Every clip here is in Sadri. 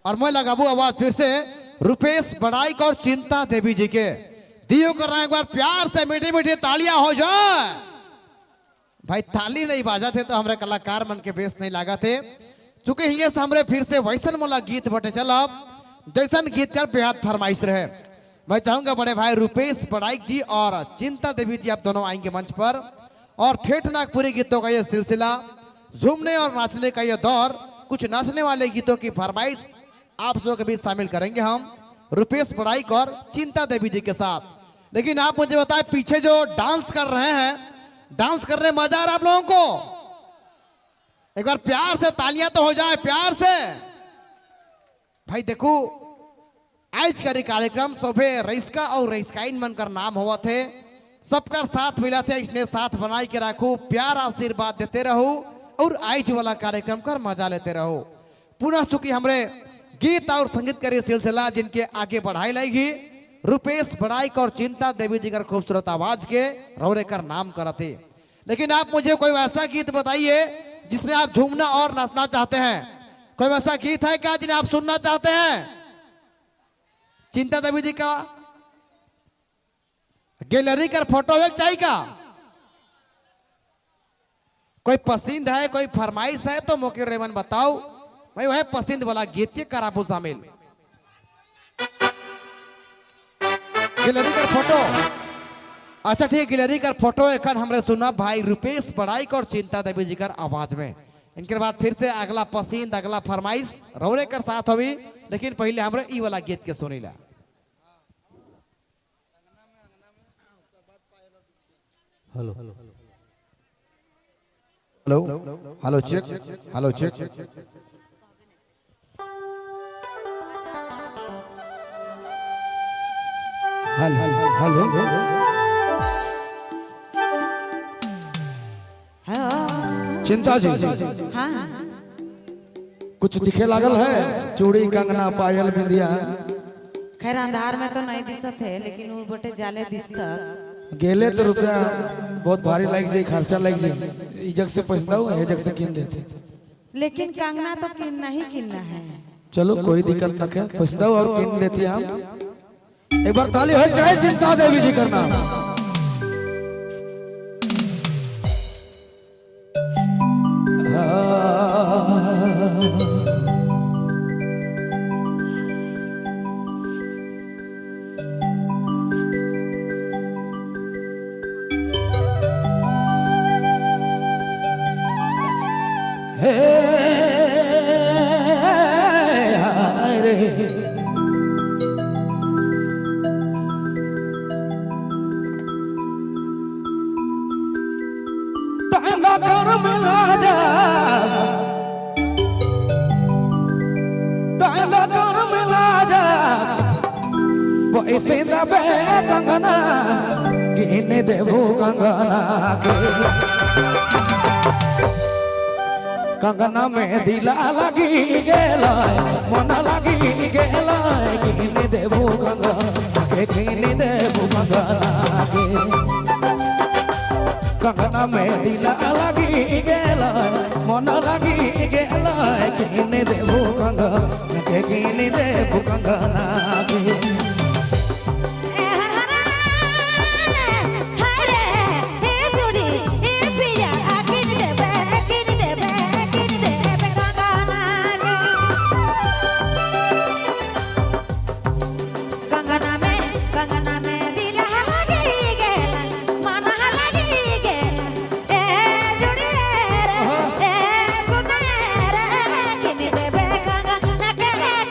और मैं लगाबू आवाज फिर से रुपेश बड़ाइक और चिंता देवी जी के दियो कर रहा है। एक बार प्यार से मीठी मीठी तालियां हो जाए। भाई ताली नहीं बाजा थे तो हमरे कलाकार मन के बेस नहीं लगा थे। चूंकि ये से हमरे फिर से वैसन मोला गीत बटे चलब जैसन गीत कर बेहद फरमाइश रहे। मैं चाहूंगा बड़े भाई रुपेश बड़ाइक जी और चिंता देवी जी आप दोनों आएंगे मंच पर और ठेठ नागपुरी गीतों का यह सिलसिला, झूमने और नाचने का यह दौर, कुछ नाचने वाले गीतों की फरमाइश आप सबों के बीच शामिल करेंगे हम रुपेश बड़ाइक और चिंता देवी जी के साथ। लेकिन आप मुझे बताएं, पीछे जो डांस कर रहे हैं, डांस करने में मजा आ रहा है आप लोगों को? एक बार प्यार से तालियां तो हो जाए प्यार से। भाई देखो आज का कार्यक्रम शोभे रईसका और रईसकाइन मन कर नाम हुआ थे, सबका साथ मिला थे, इसने साथ बनाई के रखो, प्यार आशीर्वाद देते रहो और आज वाला कार्यक्रम कर मजा लेते रहो। पुनः चूंकि हमरे गीत और संगीत का सिलसिला जिनके आगे बढ़ाई लगी रुपेश बड़ाइक और चिंता देवी जी का खूबसूरत आवाज के रौरे कर नाम करते। लेकिन आप मुझे कोई वैसा गीत बताइए जिसमें आप झूमना और नाचना चाहते हैं। कोई वैसा गीत है क्या जिन्हें आप सुनना चाहते हैं? चिंता देवी जी का गैलरी का फोटो है चाहिए का? कोई पसंद है, कोई फरमाइश है तो मोके रेमन बताओ भाई, वह पसंद वाला गीत के कराबू शामिल। गैलरी का फोटो, अच्छा ठीक है, गैलरी का फोटो एखन हमरे सुना भाई रुपेश बड़ाइक और चिंता देवी जी कर आवाज में। इनके बाद फिर से अगला पसंद अगला फरमाइश रौरे कर साथ होगी, लेकिन पहले हमरे ई वाला गीत के Sunila. Hello hello hello check hello check. Hello hello. Chinta ji हाँ कुछ दिखे लागल है? चूड़ी कंगना पायल बिंदिया। खैर अंधार में तो नहीं दिसत है, लेकिन वो बटे जाले दिसत। गेले तो रुपया बहुत भारी लग जाए, खर्चा लग जाए। ई जग से पैसा दो, ए जग से किन देते। लेकिन कंगना तो किनना ही किनना है। चलो कोई दिक्कत न है, पैसा दो और किन लेती हम। एक बार ताली हो जाए चिंता देवी जी करना। हे रे ताना कर मिला जा, ताना कर मिला जा, पैसे दबे कंगना किने देबो कंगना के। कंगना में दिला लगी गेला, मन लगी गेला, किने देबो कंगना के, किने देबो कंगना के। कंगना में दिला लगी गेला, मन लगी गेला, किने देबो कंगना के, किने देबो कंगना के।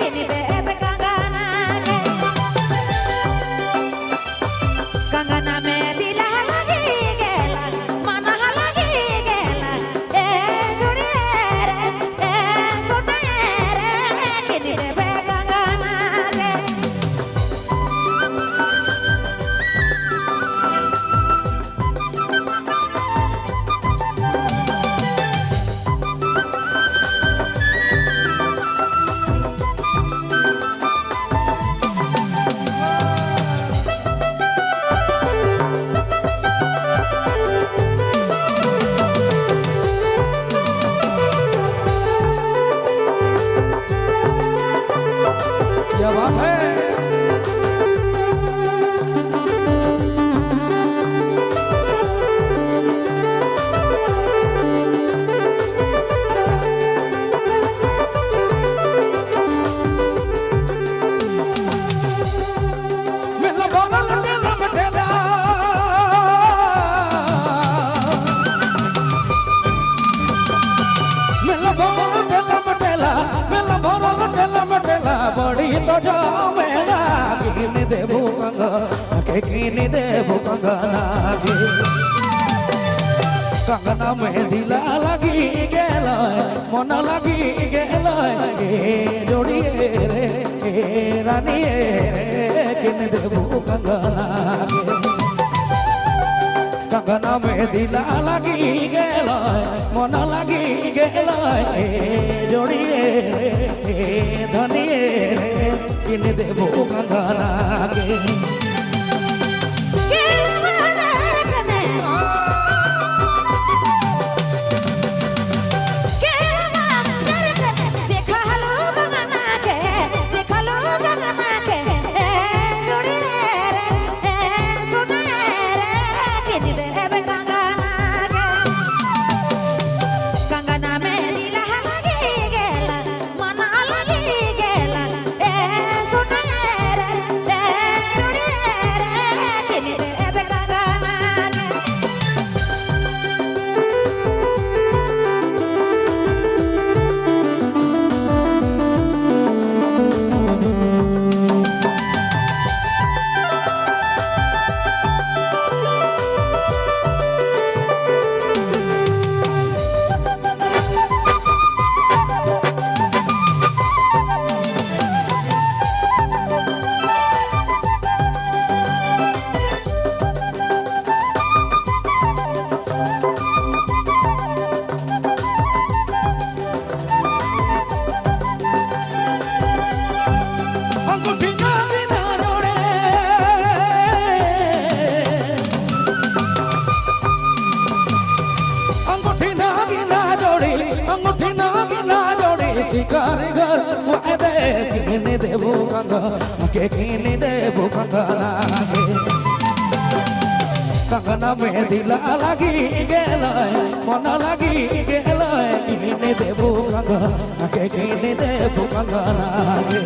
किन देबे कंगना के। जमेला किन देबो कंगना के किन देबो कंगना के कंगना मेहंदी লাগি গেল মন লাগি গেল এ জড়িয়ে রে এ রানী রে কিন দেবো कंगना के कंगना मेहंदी লাগি গেল মন লাগি গেল এ জড়িয়ে রে এ ধনিয়ে রে কিন দেবো कंगना के अंगूठी ना बिना रोड़े अंगूठी ना बिना जोड़ी अंगूठी ना बिना जोड़ी शिकार घर वादे किन देबो कंगना के किन देबो कंगना के कंगना मेहंदी লাগি গেল মন লাগি গেল কিনে দেবো कंगना के किन देबो कंगना के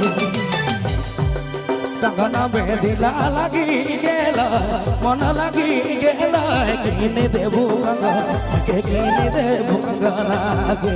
कंगना मेहंदी লাগি গেল মন লাগি গেল কিনে দেবো कंगना के किने देबो कंगना के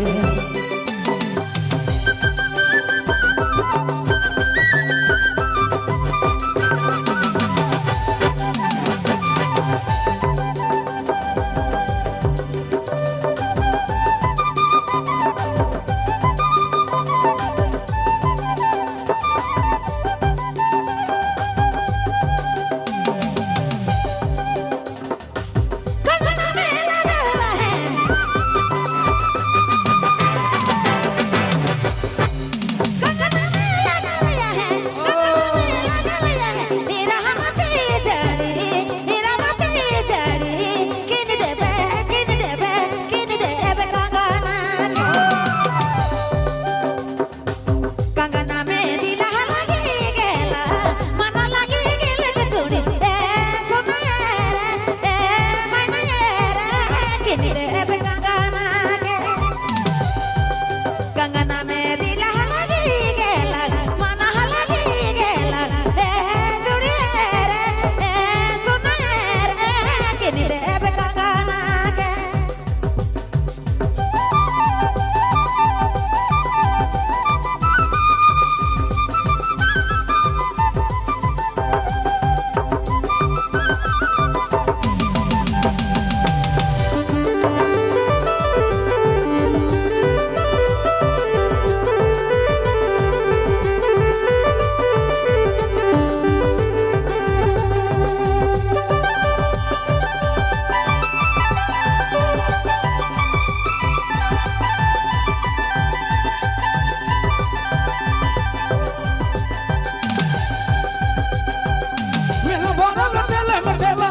मेला भरल टेला मटेला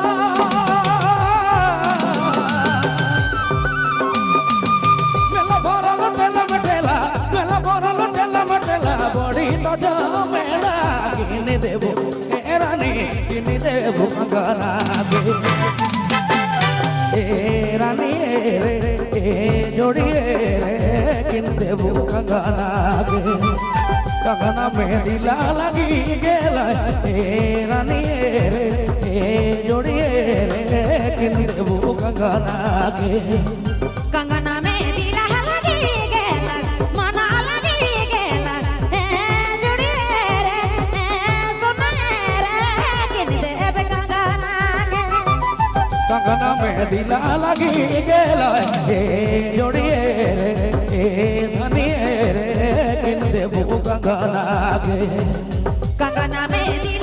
मेला भरल टेला मटेला मेला भरल टेला मटेला बड़ी तो जमेला किन देबो ए रानी किन देबो कंगना के ए रानी रे ए जोड़ी रे किन देबो कंगना के कंगना मेहंदी লাগি গেল এ রানী রে এ जोड़ी रे किन देबो कंगना के कंगना मेहंदी লাগি গেল মন লাগি গেল এ জুড়ি রে कंगना मेहंदी लागी गेला ए जोड़िए रे ए धनिए रे किन देबू कंगना के। कंगना मेहंदी।